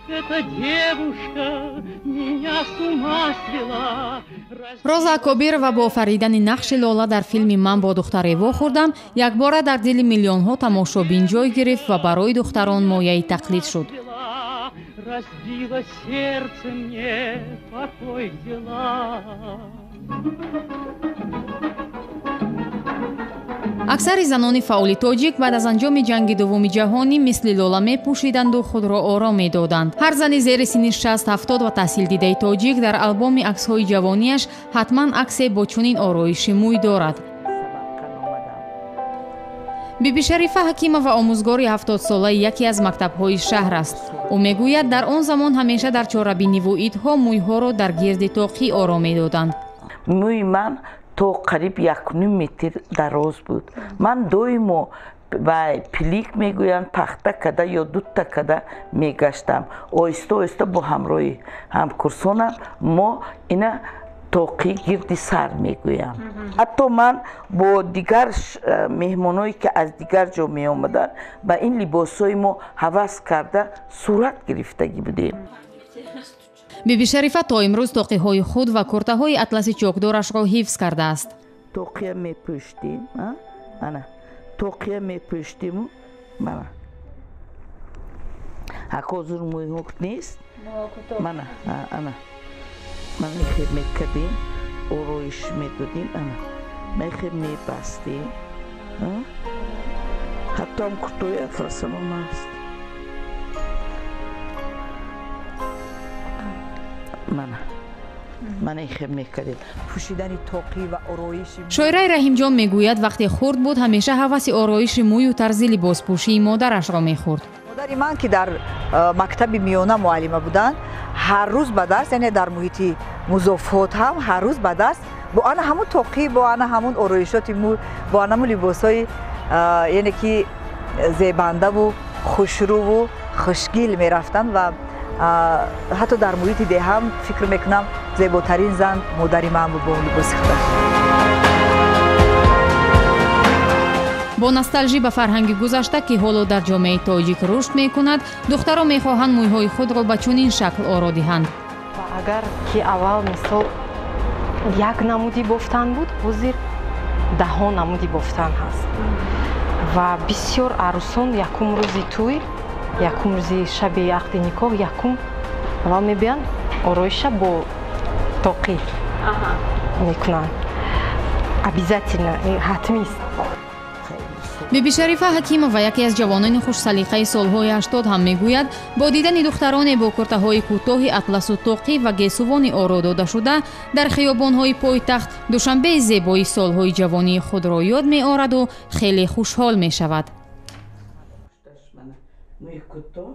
Эта девушка меня с ума свела. Роза Акобирова бо офаридани нақши Лола дар филми «Ман бо духтаре вохӯрдам» якбора дар дили миллионҳо тамошобин ҷой гирифт ва барои духтарон мояи тақлид шуд. Разбила сердце мне, покой взяла. Аксари занони фаъоли тоҷик баъд аз анҷоми ҷанги дуввуми ҷаҳонӣ мисли Лола мепӯшиданду худро ором медоданд. Ҳар зани зери синни 60-70 ва таҳсилдидаи тоҷик дар албоми аксҳои ҷавонияш ҳатман аксе бо чунин ороиши мӯй дорад. Бибишарифа Ҳакимова омӯзгори 70-солаи яке аз мактабҳои шаҳр аст. Ӯ мегӯяд, дар он замон ҳамеша дар чорабиниву идҳо мӯйҳоро дар гирди тоқӣ оро медоданд. Мӯи ман то қариб 1,5 метр дароз буд. Ман доимо ба плик мегӯянд, пахта када ё дута када мегаштам. Оҳиста оҳиста бо ҳамроҳи ҳамкурсонам мо ина тоқӣ гирди сар мегӯям. Ҳатто ман бо дигар меҳмоное ки аз дигар ҷо меомаданд, ба ин либосҳои мо ҳавас карда сурат гирифтагӣ будем. Бибишарифа то имрӯз тоқиҳои худ ва куртаҳои атласи чокдорашро ҳифз кардааст. Тоқия мепӯштем, ана тоқия мепӯштему мана ҳакозур мӯйҳо нест, мана ана мана мехеб мекардем, ороиш медодем, ана мехеб мебастем, ҳатто ҳам куртои атласамам аст. Мана мана ихеб мекардем. Пӯшидани тоқӣ ва ороиши. Шоираи Раҳимҷон мегӯяд, вақте хурд буд, ҳамеша ҳаваси ороиши мӯю тарзи либоспӯшии модарашро мехӯрд. Модари ман, ки дар мактаби миёна муаллима буданд, ҳар рӯз ба дарс, яъне дар муҳити музофот ҳам ҳар рӯз ба дарс бо ана ҳамун тоқӣ, бо ана ҳамун ороишоти мӯй, бо ана ҳамун либосҳои, яъне ки зебандаву хушрӯву хушгил мерафтанд ва ҳатто дар муҳити деҳам фикр мекунам, зеботарин зан модари ман буд бо либоси худаш. Бо носталжӣ ба фарҳанги гузашта, ки ҳоло дар ҷомеаи тоҷик рушд мекунад, духтарон мехоҳанд мӯйҳои худро ба чунин шакл оро диҳанд. Агар ки аввал мисол як намуди бофтан буд, ҳозир даҳо намуди бофтан ҳаст ва бисёр арӯсон якум рӯзи тӯй, якум рӯзи шаби ақди никоҳ, якум аввал мебиёнд, ороиша бо тоқӣ мекунанд. Обязательно, ҳатмист. Бибишарифа Ҳакимова, яке аз ҷавонони хушсалиқаи солҳои 80 ҳам мегӯяд, бо дидани духтароне бо куртаҳои кӯтоҳи атласу тоқӣ ва гесувони оро додашуда дар хиёбонҳои пойтахт, Душанбеи зебои солҳои ҷавонии худро ёд меораду хеле хушҳол мешавад. Мӯи кӯтоҳ.